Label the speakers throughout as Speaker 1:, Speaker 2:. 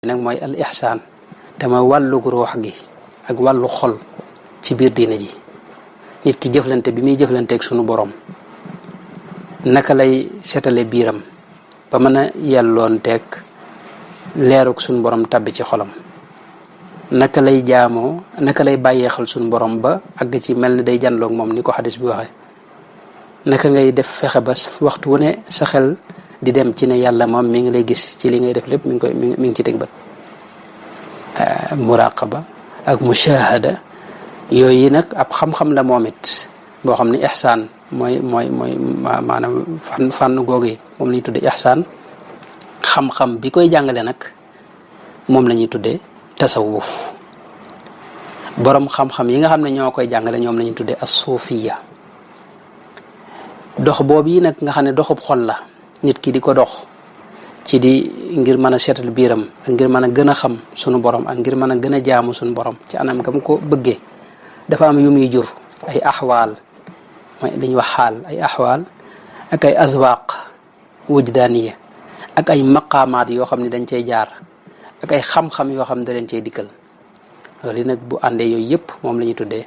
Speaker 1: nag mooy al ihsaan te mooy wàllug ruux gi ak wàllu xol ci biir diina ji nit ki jëflante bi muy jëflanteeg sunu borom naka lay setale biiram ba mën a yelloonteeg leerug sunu borom tabbi ci xolam naka lay jaamoo naka lay bàyyee xel sunu borom ba àgg ci mel ni day janloog moom ni ko xadis bi waxe naka ngay def fexe ba waxtu wu ne sa xel di dem ci ne yàlla moom mi ngi lay gis ci li ngay def lépp mi ngi ci teg bët muraqaba ak mushahada yooyu nag ab xam-xam la moom it boo xam ne ihsaan mooy maanaam fànn googu moom la ñuy tuddee ihsaan xam-xam bi koy jàngale nag moom la ñuy tuddee tasawuf borom xam-xam yi nga xam ne ñoo koy jàngale ñoom la ñuy tuddee as-suufiya dox boobu yi nag nga xam ne doxub xol la nit ki di ko dox ci di ngir mën a seetal biiram ak ngir mën a gën a xam sunu borom ak ngir mën a gën a jaamu sunu borom ci anam ga mu ko bëggee dafa am yu muy jur ay axwaal mooy li ñuy wax xaal ay axwaal ak ay azwaaq wujdaaniya ak ay maqaamaat yoo xam ne dañ cay jaar ak ay xam-xam yoo xam ne da leen cay dikkal loolu nag bu àndee yooyu yëpp moom la ñuy tuddee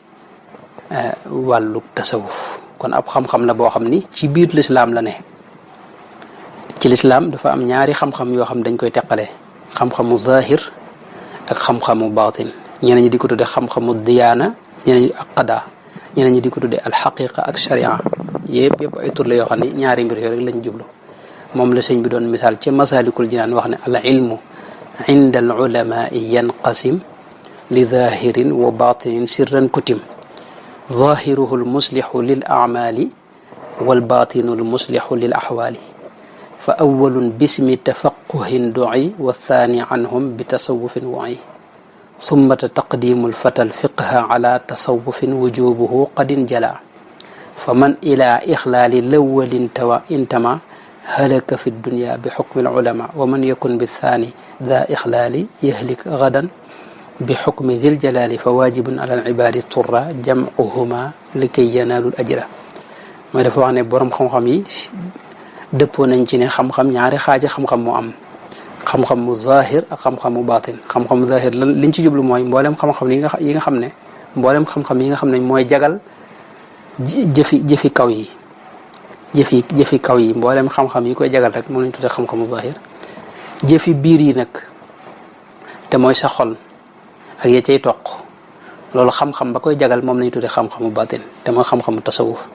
Speaker 1: wàllu tasawuf kon ab xam-xam la boo xam ni ci biir lislaam la ne ci lislaam dafa am ñaari xam-xam yoo xam dañ koy teqale xam-xamu zahir ak xam-xamu baatin ñeneen ñi di ko tudde xam-xamu diyaana ñeneen ñi ak qada ñeneen ñi di ko tudde alxaqiqa ak sharia yëpp ay tur la yoo xam ne ñaari mbir yooyu rek lañ jublu moom la sëñ bi doon misaal ci masalikul jinaan wax ne al ilmu inda al ulamai yanqasim li zahirin wa batinin sirran kutim zahiruhu al muslihu lil amali wal batinu al muslihu lil ahwali fa awalun bismi tafaquhin duci wa thani anhum bi tasawufin waci summata taqdimu lfata alfiqha ala tasawufin wujubuhu qad injala fa man ila ixlaali lawalin intama halaka fi dunya bi xukmi alulama wa man yakun bithani da ixlaali yahlik gadan bi xukmi dil jalali fa wajibun ala alibadi turra jamcuhuma likay yanaalu ajra mooy dafa wax ne boroom xam-xam yi dëppoo nañ ci ne xam-xam ñaari xaaji xam-xam moo am xam-xam mu zahir ak xam-xam mu baatin xam-xam mu zahir lan liñ ci jublu mooy mboolem xam-xam yi nga xam ne mboolem xam-xam yi nga xam ne mooy jagal jëfi kaw yi jëfi kaw yi mboolem xam-xam yi koy jagal rek moom lañ tuddee xam-xam mu zahir jëfi biir yi nag te mooy sa xol ak ya cay toq loolu xam-xam ba koy jagal moom lañ tuddee xam-xam mu baatin te mooy xam-xam mu tasawuf